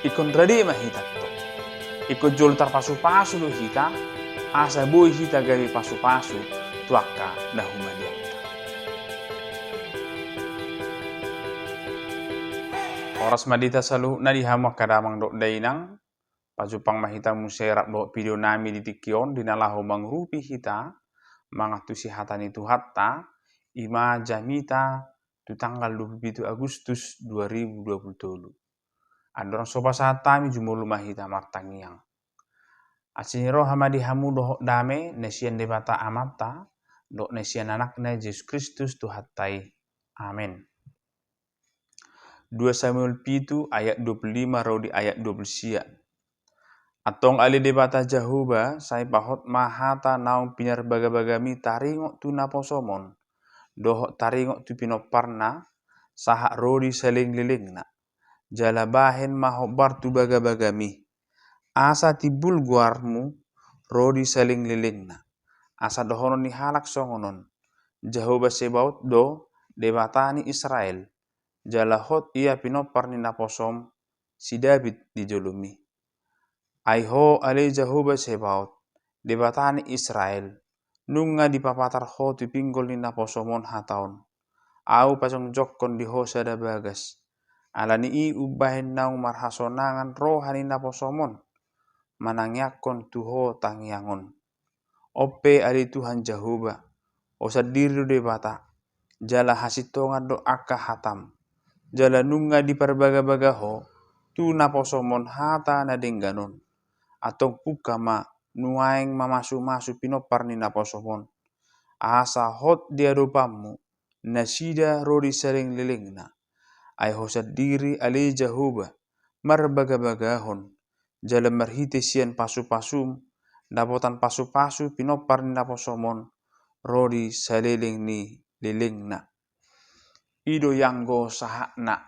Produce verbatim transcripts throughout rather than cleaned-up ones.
Ingkon rade ma hita antong. Ingkon jolo tarpasupasu do hita, asa boi hita gabe pasupasu tu angka na humaliangta. Horas ma di hita saluhutna di hamu angka damang dohot dainang. Pajumpang ma hita muse rap dohot video nami di tingki on, di na laho mangurupi hita mangantusi hata ni Tuhanta, i ma jamita tu tanggal dua puluh pitu Agustus dua ribu dua puluh tolu. Andorang so pasahat hami, jumolo ma hita martangiang. Asi ni roha ma di hamu dohot dame na sian Debata Amanta dohot na sian Anakna Jesus Kristus Tuhanta i. Amen. Dua Samuel pitu ayat dua puluh lima ro di ayat dua puluh sia. Antong ale Debata Jahowa, sai pahot ma hata naung pinarbagabagami taringot tu naposom on dohot taringot tu pinomparna, sahat ro di salelenglelengna. Jala bahen ma hombar tu bagabagami, asa timbul goarmu ro di salelenglelengna. Asa dohonon ni halak songon on: Jahowa Sebaot do Debata ni Israel, jala hot ia pinompar ni naposom, si Daud, di jolomi. Ai Ho ale Jahowa Sebaot, Debata ni Israel, nunga dipapatar Ho tu pinggol ni naposom on hata on: Ahu pajongjongkon di ho sada bagas. Ala ni i umbahen naung marhasonangan roha ni naposom on manangiangkon tu Ho tangiang on. On pe ale Tuhan Jahowa, Ho sandiri do Debata, jala hasintongan do angka hatam. Jala nunga diparbagabaga Ho tu naposom on hata na denggan on. Antong pungka ma nuaeng mamasumasu pinompar ni naposom on, asa hot di adopanmu nasida ro di salelenglelengna. Ai Ho sandiri ale Jahowa, marbagabagahon, jala marhite sian pasupasum dapotan pasupasu pinompar ni naposom on ro di saleleng ni lelengna. I do i anggo sahatna.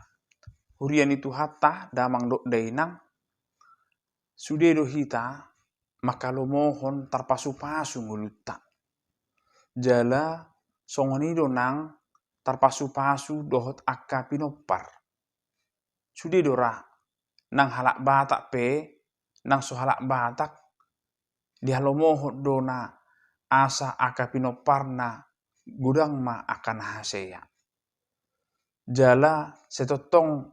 Huria ni Tuhanta, damang dohot dainang, sude do hita mangkalomohon tarpasupasu ngolunta. Jala songon i do nang tarpasupasu dohot angka pinompar. Sude do ra, nang halak Batak pe, nang so halak Batak, dihalomohon do na asa angka pinomparna godang ma angka na hasea. Jala sai tongtong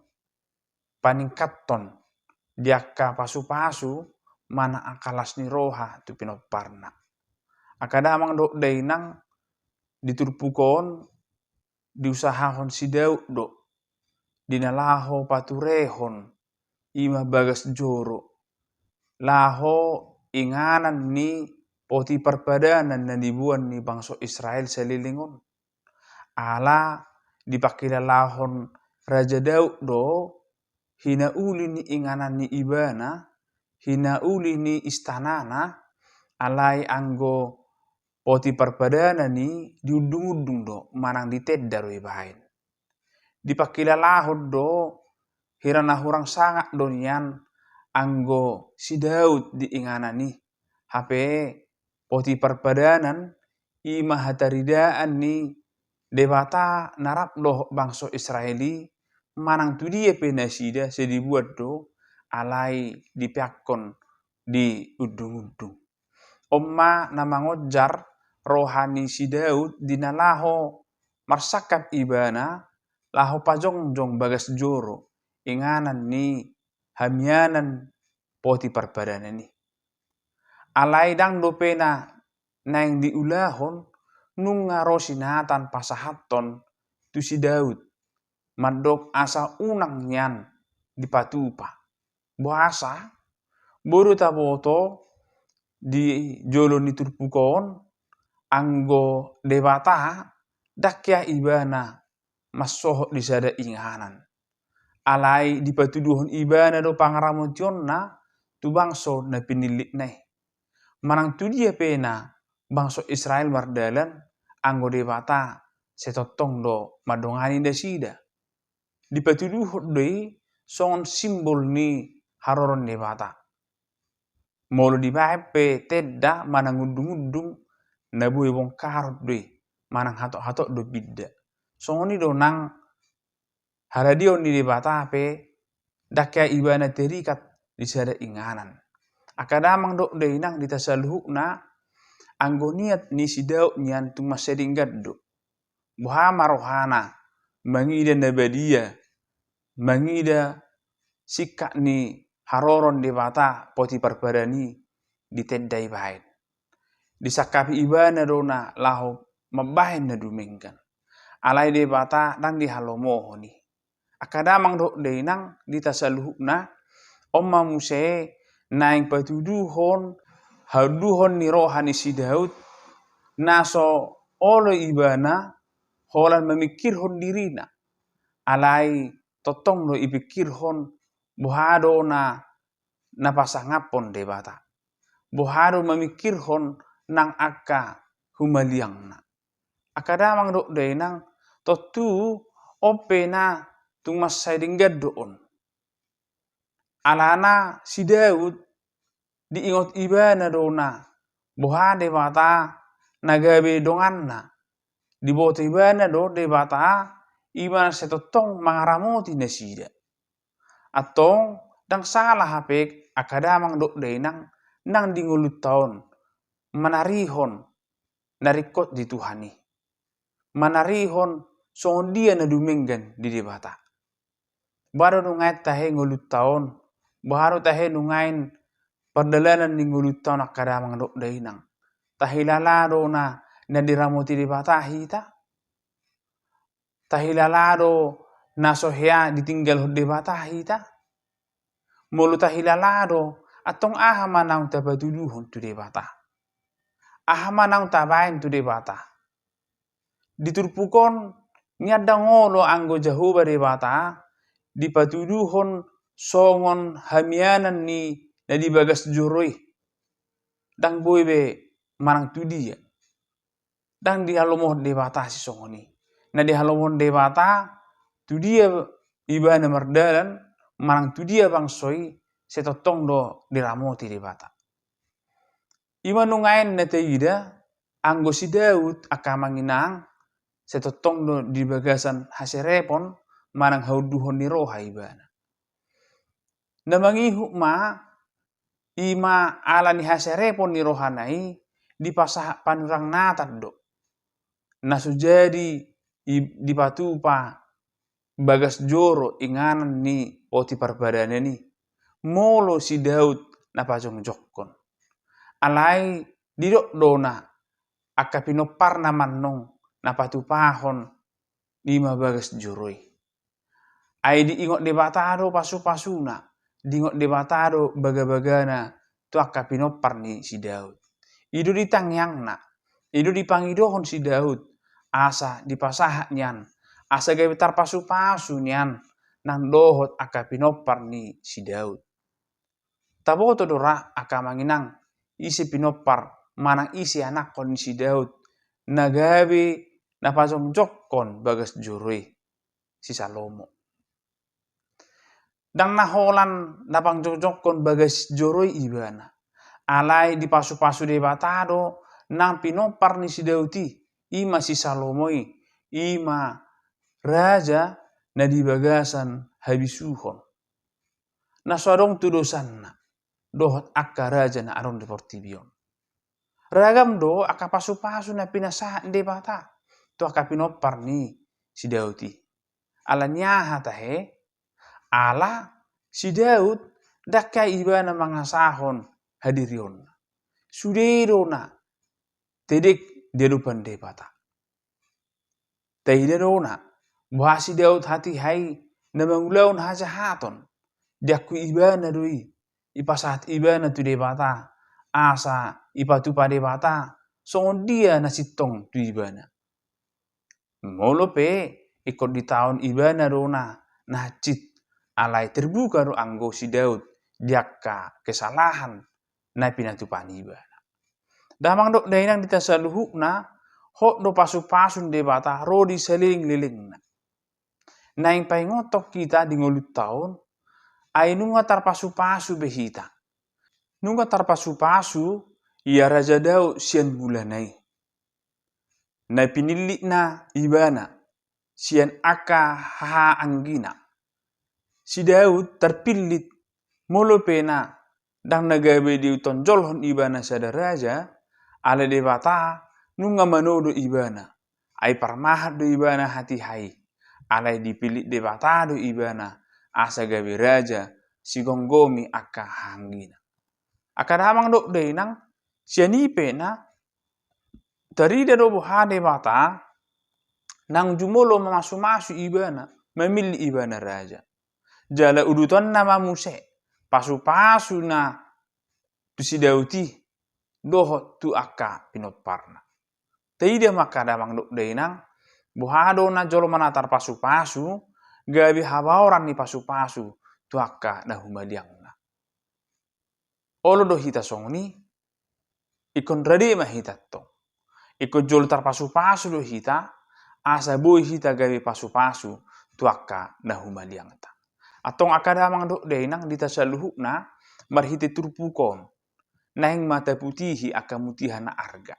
paningkathon di angka pasupasu manang angka las ni roha tu pinomparna. Angka damang dohot dainang, di turpuk on diusahahon si Daud do di na laho paturehon i ma bagas joro, laho inganan ni poti parpadanan na niboan ni bangso Israel saleleng on. Ala dipangkilalahon Raja Daud do hinauli ni inganan ni ibana, hinauli ni istanana, alai anggo poti parpadanan i diundungundung do manang ditenda do ibaen. Dipangkilalahon do hira na hurang sangap do nian anggo si Daud di inganan i. Hape poti parpadanan i ma hataridaan ni Debata na rap dohot bangso Israel i, manang tu dia pe nasida sai diboan do, alai dipeakkon diundungundung. On ma na mangonjar roha ni si Daud di na laho marsangkap ibana, laho pajongjong bagas joro inganan ni hamianan poti parpadanan i. Alai ndang dope na naeng diulahon, nunga ro si Natan pasahathon tu si Daud, mandok asa unang nian dipatupa. Boasa? Boi do taboto di jolo ni turpuk on, anggo Debata ndang hea ibana mansohot di sada inganan. Alai dipatuduhon ibana do pangaramotionna tu bangso na pinillitna i. Manang tu dia pe na bangso Israel mardalan, anggo Debata sai tongtong do mandongani nasida. Dipatuduhon do i songon simbol ni haroro ni Debata. Molo dibaen pe tenda manang undungundung, na boi bongkaron do i, manang hatothatot do pinda. Songon i do nang haradeon ni Debata pe Ndang hea ibana terikat di sada inganan. Angka damang dohot dainang di hita saluhutna, anggo niat ni si Daud nian tung mansai denggan do. Boha ma rohana, mangida na badia, mangida singkat ni haroro ni Debata poti parpadan i di tenda i baen. Disangkapi ibana do na laho mambahen na dumenggan. Alai Debata ndang dihalomohon i. Angka damang dohot dainang di hita saluhutna, on ma muse naeng patuduhon haunduhon ni roha ni si Daud, na so olo ibana holan mamingkirhon dirina. Alai tongtong do ipingkirhon boha do na, na pasangaphon Debata. Boha do mamingkirhon nang angka humaliangna. Angka damang dohot dainang, tontu on pe na tung mansai denggan do on. Alana si Daud diingot ibana do na boha Debata na gabe donganna. Diboto ibana do Debata i ma na sai tongtong mangaramoti nasida. Antong ndang sala hape angka damang dohot dainang nang di ngolunta on manarihon na ringkot di Tuhan i. Manarihon songon dia na dumenggan di Debata. Boha do nuaeng tahe ngolunta on, boha do tahe nuaeng pardalanan ni ngolunta on angka damang dohot dainang. Tahilala do na, na diramoti Debata hita. Tahilala do na so hea ditinggalhon Debata hita. Molo tahilala do, antong aha ma naung tapatuduhon tu Debata? Aha ma naung tabaen tu Debata? Di turpuk on, nian ndang olo anggo Jahowa Debata dipatuduhon songon hamianan ni na di bagas joro i. Ndang boi be manang tu dia. Ndang dihalomohon Debata sisongon i. Na dihalomohon Debata, tu dia ibana mardalan, manang tu dia bangso i, sai tongtong do diramoti Debata. I ma nuaeng na taida, anggo si Daud angka amang inang, sai tongtong do di bagasan haserepon, manang haunduhon ni roha ibana. Na mangihut ma, i ma ala ni haserepon ni rohana i dipasahat panurirang Natan do. Na so jadi i, dipatupa bagas joro inganan ni poti parpadanan i, molo si Daud na pajongjongkon. Alai didok do na angka pinomparna ma annon na patupahon i ma bagas joro i. Ai diingot Debata do pasupasuna, diingot Debata do bagabagana tu angka pinompar ni si Daud. I do di tangiangna, i do dipangidohon si Daud, asa dipasahat nian, asa gabe tarpasupasu nian nang dohot angka pinompar ni si Daud. Taboto do ra angka amang inang, ise pinompar manang ise anakkon ni si Daud na gabe na pajongjongkon bagas joro i, si Salomo. Ndang na holan na pajongjongkon bagas joro i ibana. Alai dipasupasu Debata do nang pinompar ni si Daud i, i ma si Salomo i, i ma raja na di bagasan habisuhon. Na so adong tu dosanna dohot angka raja na adong di portibi on. Ragam do angka pasupasu na pinasahat Debata tu angka pinompar ni si Daud i. Ala ni aha tahe? Ala si Daud ndang hea ibana mangasahon hadirionna. Sude do na tedek di adopan Debata. Taida do na boha si Daud hatiha i na mangulahon hajahaton. Diakui ibana do i, ipasahat ibana tu Debata, asa ipatupa Debata songon dia na sintong tu ibana. Molo pe ingkon ditaon ibana do na na hansit, alai terbuka do anggo si Daud di angka kesalahan na pinatupa ni ibana. Damang dohot dainang di hita saluhutna, hot do pasupasu ni Debata ro di salelenglelengna. Naeng paingothon hita di ngolunta on, ai nunga tarpasupasu be hita. Nunga tarpasupasu ia Raja Daud sian mulana i. Na pinillitna ibana sian angka hahaanggina. Si Daud tarpillit, molo pe na ndang na gabe ditonjolhon ibana sada raja, alai Debata nunga manodo ibana, ai parmahan do ibana hatiha i, alai dipillit Debata do ibana asa gabe raja sigomgomi angka hahaanggina. Angka damang dohot dainang, sian i pe na tarida do boha Debata nang jumolo mamasumasu ibana, mamillit ibana raja. Jala udutonna ma muse pasupasu na tu si Daud i dohot tu angka pinomparna. Taida ma angka damang dohot dainang, boha do na jolma na tarpasupasu gabe habaoran ni pasupasu tu angka na humaliangna. Olo do hita songon i, ingkon rade ma hita antong. Ingkon jolo tarpasupasu do hita, asa boi hita gabe pasupasu tu angka na humaliangta. Antong angka damang dohot dainang, di hita saluhutna marhite turpuk on, naeng ma taputihi angka mutiha na arga.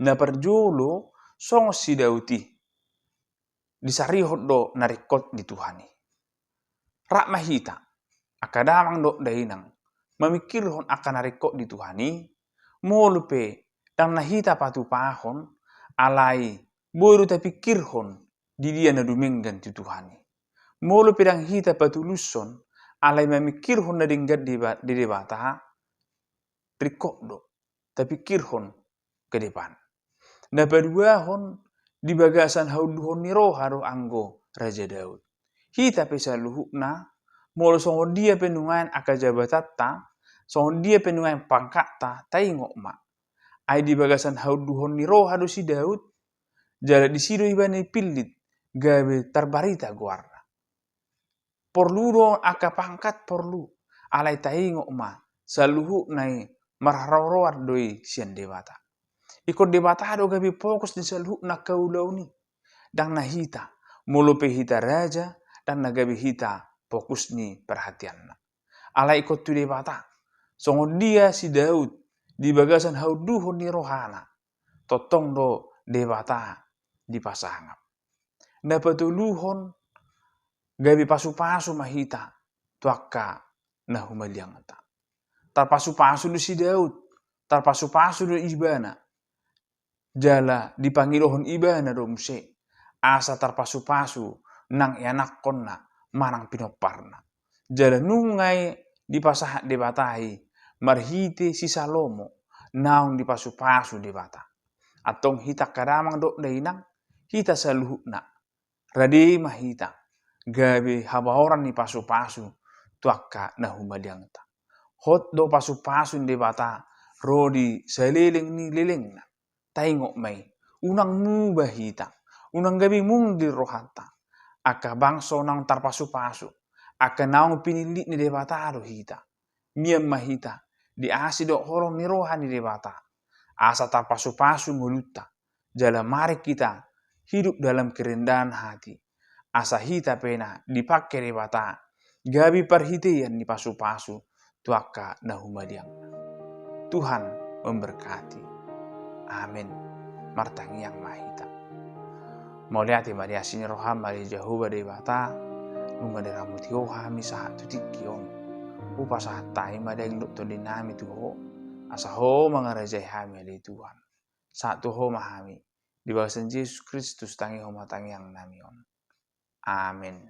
Na parjolo, songon si Daud i, disarihon do na ringkot di Tuhan i. Rap ma hita, angka damang dohot dainang, mamingkirhon angka na ringkot di Tuhan i, molo pe ndang na hita patupahon, alai boi do tapingkirhon di dia na dumenggan tu Tuhan i. Molo pe ndang hita patulushon, alai mamingkirhon na denggan di ba-, di Debata, ringkot do tapingkirhon ke depan. Na paduahon, di bagasan haunduhon ni roha do anggo Raja Daud. Hita pe saluhutna, molo songon dia pe nuaeng angka jabatanta, songon dia pe nuaeng pangkatta, taingot ma. Ai di bagasan haunduhon ni roha do si Daud, jala disi do ibana dipillit gabe tarbarita goarna. Porlu do angka pangkat, porlu. Alai taingot ma, saluhutna i marharoaroan do i sian Debata. Ingkon Debata do gabe fokus ni saluhutna angka ulaon i. Ndang na hita, molo pe hita raja, ndang na gabe hita fokus ni perhatianna. Alai ingkon tu Debata. Songon dia si Daud di bagasan haunduhon ni rohana, tongtong do Debata dipasangap. Na patoluhon, gabe pasupasu ma hita tu angka na humaliangta. Tarpasupasu do si Daud, tarpasupasu do ibana. Jala dipangidohon ibana do muse, asa tarpasupasu nang ianakkonna manang pinomparna. Jala nunga i dipasahat Debata i marhite si Salomo naung dipasupasu Debata. Antong hita angka damang dohot dainang, hita saluhutna, rade ma hita gabe habaoran ni pasupasu tu angka na humaliangta. Hot do pasupasu ni Debata ro di saleleng ni lelengna. Taingot ma i, unang muba hita, unang gabe munggil rohanta. Angka bangso naung tarpasupasu, angka naung pinillit ni Debata do hita. Mian ma hita di asi dohot holong ni roha ni Debata, asa tarpasupasu ngolunta. Jala mari hita hidup dalam kerendahan hati, asa hita pe na dipangke Debata gabe parhitean ni pasupasu tu angka na humaliangna. Tuhan memberkati. Amen. Martangiang ma hita. Mauliate ma di asi ni roham ale Jahowa Debata, nunga diramoti Ho hami sahat tu tingki on. Hupasahat hami ma daging dohot tondinami tu Ho, asa Ho mangarajai hami ale Tuhan. Sahat tu Ho ma hami. Di bagasan Jesus Kristus tangihon ma tangiangnami on. Amen.